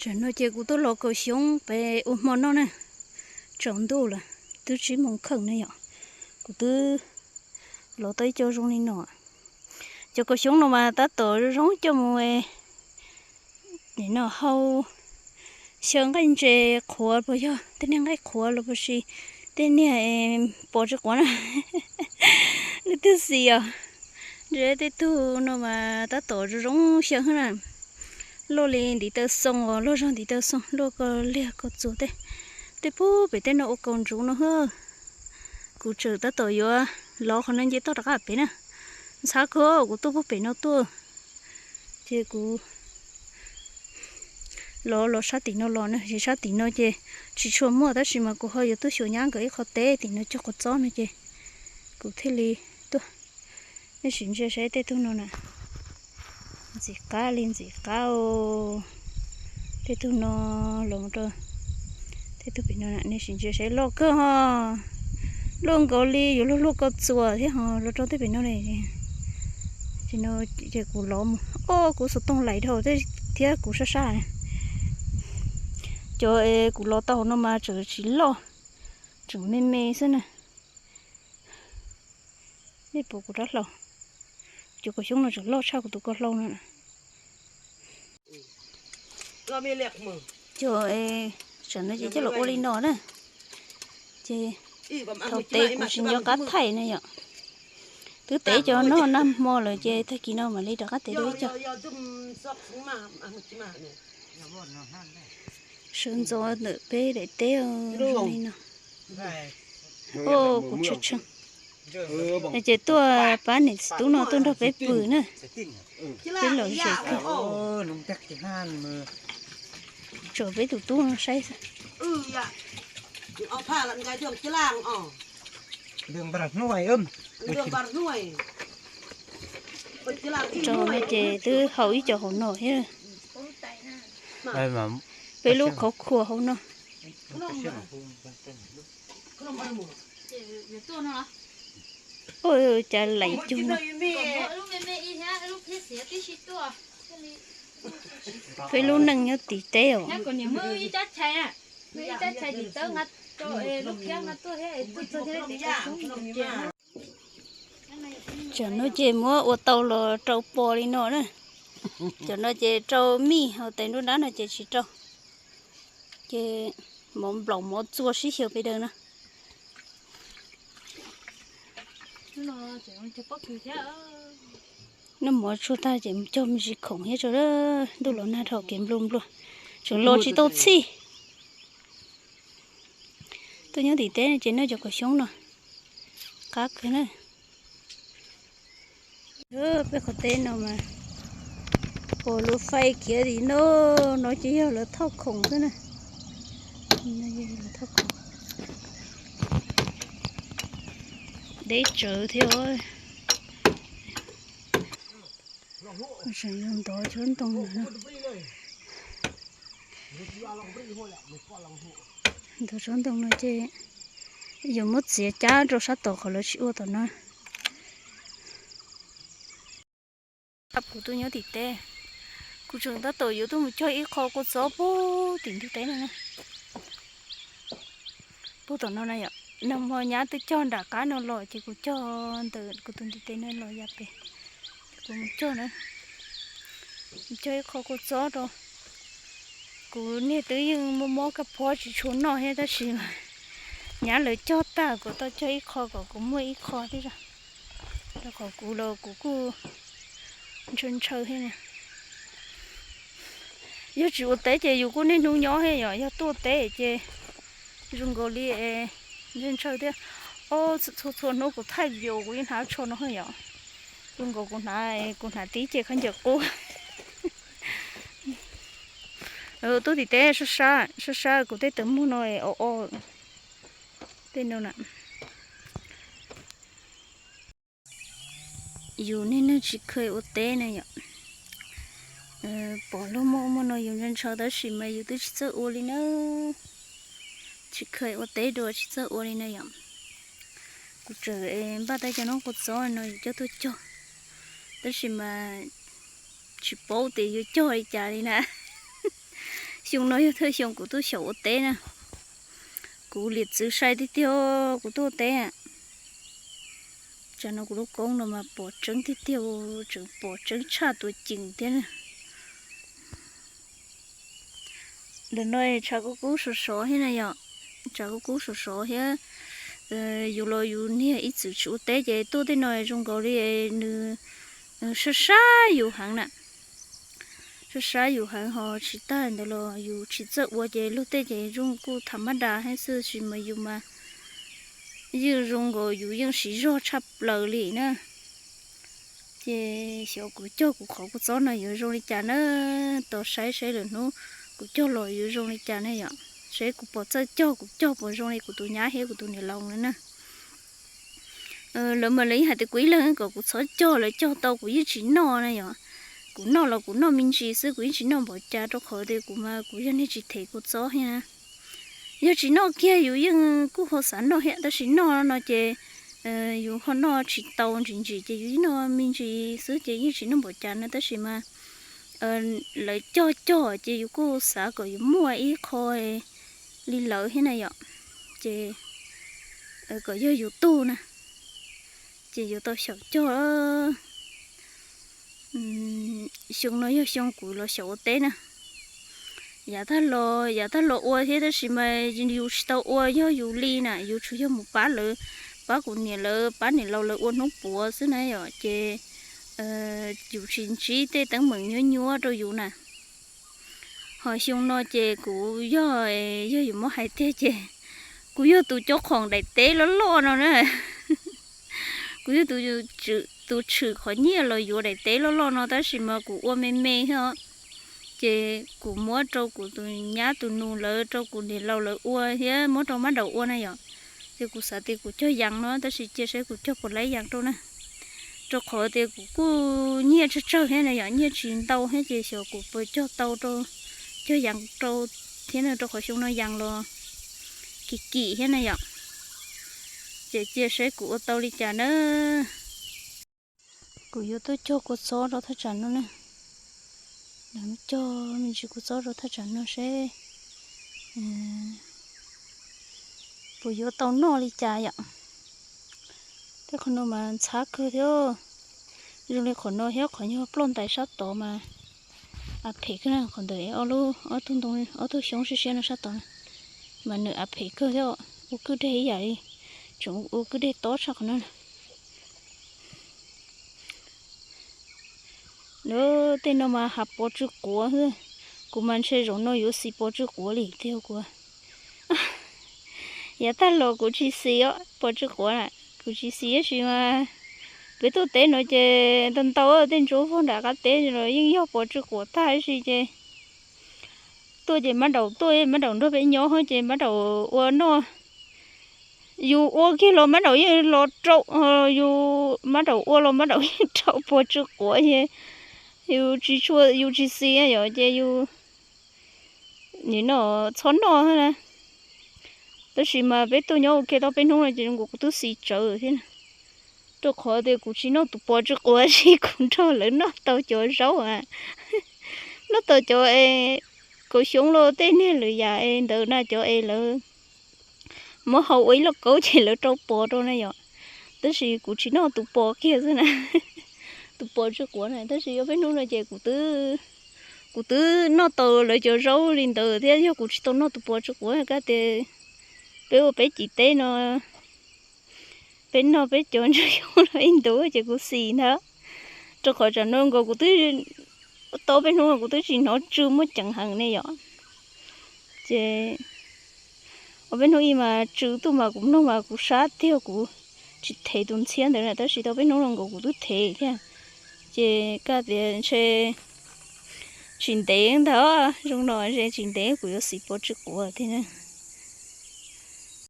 Tam no ces kuv tuaj los kaum xyoob pem ua hmo noj na, tsaus ntuj lawm, twb tsib moos kheej ne yom. Kuv twb los tau ib co zoo li no. Cov kaum xyoob no mas tab tom zoo coj mus no hau xyaw nqaij ntses qhuav, puas yog tej niag nqaij qhuav los puas sis tej niag pos tsis quav na. Leej twg xis os. Ntshe tej tug no mas tab tom zoo zoo xyaw na. Luaj li ntiv taw xoo os, luaj zog ntiv taw xoo, luaj ko liag ko txuas tej. Tej pub pem tej no ua kaus ntsuv no hwb. Kuv tseem tab tom yuav lov qhov no nce toj rov qab pem na. Ntxhab kawg, kuv tuaj pub pem no tuaj. Ces kuv los los sab tim no los na, ces sab tim no ces tsis tshua muaj, tab sis mas kuv ho yuav tuaj xyuas nyab nkawd ib qho teb tim no cog qhov txob no ces kuv thiaj li tuaj. Nej sim ntsia saib tej tug no na, ntxim qab li ntxim qab os. Tej tug no los rau tej tug pem no, nej sim ntsia saib loj kawg ho, luaj nkaus li yuav luag luaj ko txuas thiab ho los rau tej pem no ne. Ces no ces kuv lov mus, o, kuv xov tooj laim dhau thiab kuv sab sab. Cov kuv lov tau hauv no mas tseem tsis loj, tseem me me xwb na. Nej pom kuv rab hlau, cov kaum xyoob no tseem loj tshaj kuv tus ko hlau no. Cov tsam no ces coj los ua li no na. Ces thaum tev kuv tsis nco qab thaij na yom. Twb tev cov no nag hmo lawm ces tag kis no mam li rov qab tev dua ib co. Sawv ntxov ntawm peb daim teb li no. O, kuv tshee tshee. Ces tuaj pab niam txiv tub no tuaj nrog peb pw na. Peb lom zem kawg. Tsom peb tus tub no saib xwb. Rau no ces twb haus ib co hauv no thiab. Peb lub qhov khuas hauv no. Ua cas laim cug no. Peb lub neej nyob tim teb os. Tsam no ces muab ua tau los rau pos li no na. Cov no ces rau mij, hos tes nruab nrab no ces tsis rau. Ces mov nplaum mov txua sib xyaw pes daws na. Noj mov tsuag tag ces mus cog me ntsis khoom thiab tso, ntuj los nag dhau kev nplua nplua, tseem los tsis tau txhij. Tuaj nyob tim teb ces noj cov kaum xyoob no qab kawg na. Peb qhov teb no mas pom lub faij khiav tim no, no ces yog lawv thauj khoom xwb na. Deb tsawv thiab. Tseem yog ntov tsob ntoo no. Ntov tsob ntoo no ces yuav muab txiav cab rau sab tom qhov lawv tsis ua tom no. Kuv tuaj nyob tim teb, kuv tseem tab tom yuav tuaj mus cog ib qho kua txob puag tim ntug teb no na. Puag tom no na yom, nag hmo nyab twb cog nram qab no los ces kuv cog ntawm kuv tus ntiv tes no los ya pem, kuv mus cog na, mus cog ib qho kua txob rau. Kuv niag twb yeej mob mob kab phob tsis tshua noj thiab tab sis mas nyab lawv cog tag kuv tau cog ib qho kom kuv muaj ib qho thiab, rau qhov kuv los kuv kuj ntshaw ntshaw thiab. Yog tsis ua teb ces yus kuj niaj hnub nyob thiab yom, yog tuaj teb ces zoo nkaus li ntshaw ntshaw thiab. Txhua txhua hnub kuv thaij video kuv yeej hnav tsho no thiab yom, zoo nkaus kuv hnav, kuv hnav tib ce khaub ncaws qub. Tuaj tim teb sab sab, sab sab kuv tej tawv muag no o o tej no na. Yus niag neeg tsis kheev ua teb na yom, pom luag muaj ua muaj no yus ntshaw ntshaw tab sis mas yus twb tsis txawj ua li na. Tsis kheev ua teb dua tsis txawj ua li na yom. Kuv tseem npaj tau cov noob kua txob no yus coj tuaj cog, tab sis mas tsis paub tias yuav cog li cas li na. Xyoo no yog thawj xyoo kuv tuaj xyaum ua teb na. Kuv liam txwv sai tiag tiag kuv tuaj ua teb. Tsam no kuv lub koob no mas pom tseeb tiag tiag, tseem pom tseeb tshaj tuam ceem thiab na. Ntawm no tshav kub kub sov sov thiab na yom, tshav kub kub sov sov thiab. Yus los yus niag ib txwm tsis ua teb ces tuaj tej no zoo nkaus li nws sab sab yus heev na. Sab sab yus heev ho tsis tag ntawd los yus tsis txawj ua ces luag tej ces zoo kuj tham mab das thiab xwb tab sis mas yus mas yeej zoo nkaus yus yeej siv zog tshaj plaws li na. Ces xyov kuv cog kuv qhov kua txob no yuav zoo li cas na, tos saib saib lwm hnub kuv cog los yuav zoo li cas na yom. Saib kuv puas txawj cog, kuv cog puas zoo li kuv tus nyab thiab kuv tus niam laus na. Lawv mas lawv yeej hais tias kuv ib leeg kom kuv txhob cog, lawv cog tau kuv yeej tsis noj na yom. Kuv noj los kuv noj me ntsis xwb, kuv yeej tsis noj npaum cas rau qhov tias kuv mas kuv yog niag tsis them kua txob thiab na. Yog tsis noj kiag yus yeej kuj ho xav noj thiab, tab sis noj no ces yus ho noj tsis tau ntsis ntsis ces yus yeej noj me ntsis xwb ces yeej tsis noj npaum cas na, tab sis mas lawv cog cog ces yus kuj xav kom yus muaj ib qho li lawv thiab na yom. Ces kom yog yus tug na, ces yuav tau xyaum cog. Xyoo no yog xyoo kuv los xyaum ua teb na. Yav tag los, yav tag los ua thiab tab sis mas yus tsis tau ua yog yus li na, yus tsuas yog mus pab lawv, pab kuv niam lawv, pab niam laus lawv ua hnub puav xwb na yom. Ces yus tsis ntsib tej teeb meem nyuab nyuab rau yus na. Ho xyoo no ces kuv yog, yog yus muab hais tiag ces kuv yog tus coj khoom daim teb loj loj no na. Kuv yog tus tshwm qhov nyiaj los yuav daim teb loj loj no tab sis mas kuv ua me me thiab. Ces kuv muab rau kuv tus nyab tus nus lawv, rau kuv niam laus lawv ua thiab muab rau mab daum ua na yom. Ces kuv xav tias kuv cog yees no tab sis cia saib kuv cog puas laib yees rau na. Rau qhov tias kuv kuj nyiaj tsawg tsawg thiab na yom, nyiaj tsis ntau thiab ces xyov kuv puas cog tau rau, cog yees rau thiab na, rau qhov xyoo no yees los kim kim thiab na yom. Ces cia saib kuv ua tau li cas na. Kuv yuav tuaj cog kua txob rau thaj tsam no na. Cog me ntsis kua txob rau thaj tsam no seb puas yuav tau noj li cas yom. Tej qhov no mas ntxhab kawg thiab. Zoo li qhov no thiab qhov nyuag ploj ntais sab tod mas av phem kawg na, qhov ntawm ob lub, ob tug ntoo, ob tug xyoob siab siab no sab tod na, mas nws av phem kawg thiab. Ua kwj deg ib yam li, tseem ua kwj deg tob tshaj qhov no. Tej no mas hav pov tsw quav xwb. Kuv mas ntshe zaum no yuav xis pov tsw quav li tiag kuv. Yav tag los kuv tsis xis os, pov tsw quav na, kuv tsis xis tab sis mas peb tuaj teb no ces ntau ntau tej ntsuab vog nram qab teb los yeej yog pov tsw quav tag tab sis ces tuaj ces mab daum tuaj, mab daum nrog peb nyob ces mab daum ua noj. Yus ua kiag los mab daum yeej los rau, yus mab daum ua los mab daum yeej rau pov tsw quav ces yus tsis tshua, yus tsis xis yom ces yus nim no txhob noj na. Tab sis mas peb tuaj nyob ua ke tau peb hnub no ces zoo nkaus kuv twb xis tsawv thiab na. Rau qhov tias kuv tsis noj tus pov tsw quav sis kuv nrog lawv noj tau cov zaub a, noj tau cov es kaus xyoob los tej niag lwm yam es ntawd na, cov es lawv muab hau ua ib lauj kaub ces lawv rau pov rau na yom. Tab sis kuv tsis noj tus pov kiag xwb na, tus pov tsw quav na. Tab sis ob peb hnub no ces kuv twb, kuv twb noj tau lawv cov zaub li ntawd thiab, yog kuv tsis tau noj tus pov tsw quav kaj tias peb ua peb cim teb no peb noj peb cov ntsuag xyoob los ib ntus ces kuv xis ntag. Rau qhov tsam no nkaus kuv twb tau peb hnub no kuv twb tsis hnov tsw muaj ceem heev ne yom. Ces ob peb hnub ib mas tsw tuaj mas kuv mloog mas kuv sab tiag kuv tsis thev tus ntxhiab ntawd na, tab sis tau peb hnub no nkaus kuv twb thev thiab. Ces kaj tias ntshe tsis ntev ntag, zoo no ntshe tsis ntev kuv yuav xis pov tsw quav thiab.